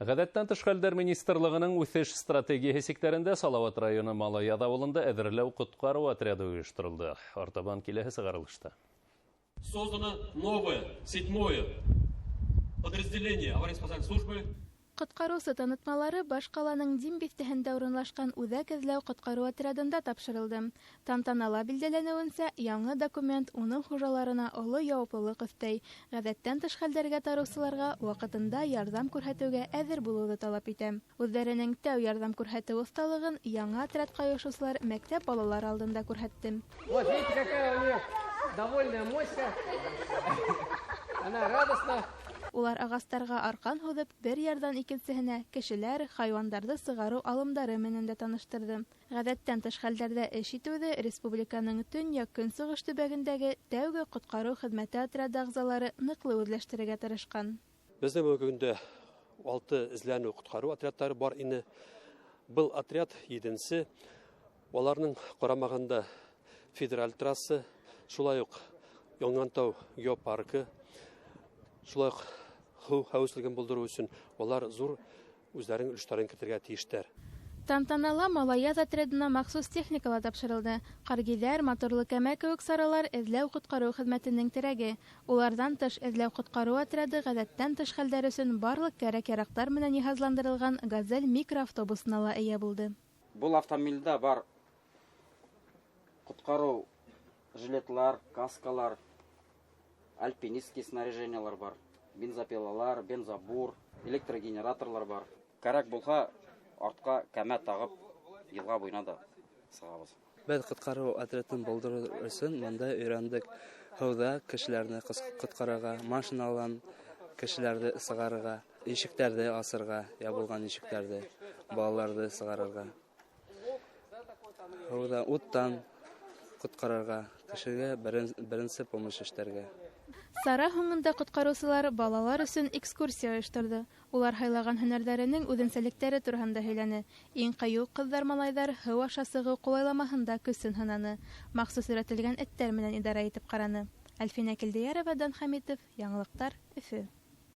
Ғәҙәттән тыш хәлдәр министрлығының үҫеш стратегияһы сиктәрендә Салауат районы Малаяҙ ауылында әҙерләү-ҡотҡарыу отряды ойошторолдо. Артабан киләһе сығарылышта. Создано новое, седьмое подразделение аварийно-спасательной службы. Ҡотҡарыусы танытмалары баш ҡаланың Дим биҫтәһендә урынлашҡан үҙәк эҙләү-ҡотҡарыу отрядында тапшырылды. Тантанала билдәләнеүенсә, яңы документ уның хужаларына оло яуаплылыҡ өҫтәй, ғәҙәттән тыш хәлдәргә тарыусыларға ваҡытында ярҙам күрһәтеүгә әҙер булыуҙы талап итә. Үҙҙәренең тәү ярҙам күрһәтеү оҫталығын яңы отрядҡа ойошоусылар мәктәп балалары алдында күрһәтте. Вот видите, какая у нее довольная моська. Она радостна. Улар ағастарға арҡан һуҙып, бер ярҙан икенсеһенә кешеләр, хайуандарҙы сығарыу алымдары менән дә таныштырҙы. Ғәҙәттән тыш хәлдәрҙә эш итеүҙе республиканың төньяҡ-көнсығыш төбәгендәге тәүге ҡотҡарыу хеҙмәте отряды ағзалары ныҡлы үҙләштерергә тырышҡан. Беҙҙең бөгөнгө көндә 6 эҙләнеү ҡотҡарыу отрядтары бар ине. Был отряд 7-нсе. Уларның ҡарамағында федераль трасса, шулай уҡ Янғантау геопаркы, шулай уҡ һыу хәүефһеҙлеген булдырыу өсөн улар ҙур үҙҙәренең өлөштәрен кертергә тейештәр. Тантанала Малаяҙ отрядына махсус техникала тапшырылды. Ҡаргиҙәр, моторлы кәмә кеүек саралар эҙләү-ҡотҡарыу хеҙмәтенең терәге. Уларҙан тыш эҙләү-ҡотҡарыу отряды ғәҙәттән тыш хәлдәр өсөн барлыҡ кәрәк-яраҡтар менән йыһазландырылған «Газель» микроавтобусына ла эйә булды. Был автомобилдә бар ҡотҡарыу жилетлар, каскалар, альпинистский снаряжениялар бар, бензопилалар, бензобур, электрогенераторлар бар. Кәрәк булһа, артҡа кәмә тағып, йылға буйына да сығабыҙ. Беҙ ҡотҡарыу отрядын булдырыу өсөн бында өйрәндек. Һыуҙа кешеләрҙе ҡотҡарырға, машиналан кешеләрҙе сығарырға, ишектәрҙе асырға, ябылған ишектәрҙе, балаларҙы сығарырға. Һыуҙа уттан ҡотҡарырға, кешегә беренсе помощь эшләргә. Сара һуңында ҡотҡарыусылар балалар өсөн экскурсия ойошторҙо. Улар һайлаған һөнәрҙәренең үҙенсәлектәре тураһында һөйләне. Иң ҡыйыу ҡыҙҙар-малайҙар һыу аша сығыу ҡулайламаһында көсөн һынаны. Махсус өйрәтелгән эттәр менән идара итеп ҡараны. Әлфинә Килдейәрова, Дан Хәмитов, Яңылыҡтар, Өфө.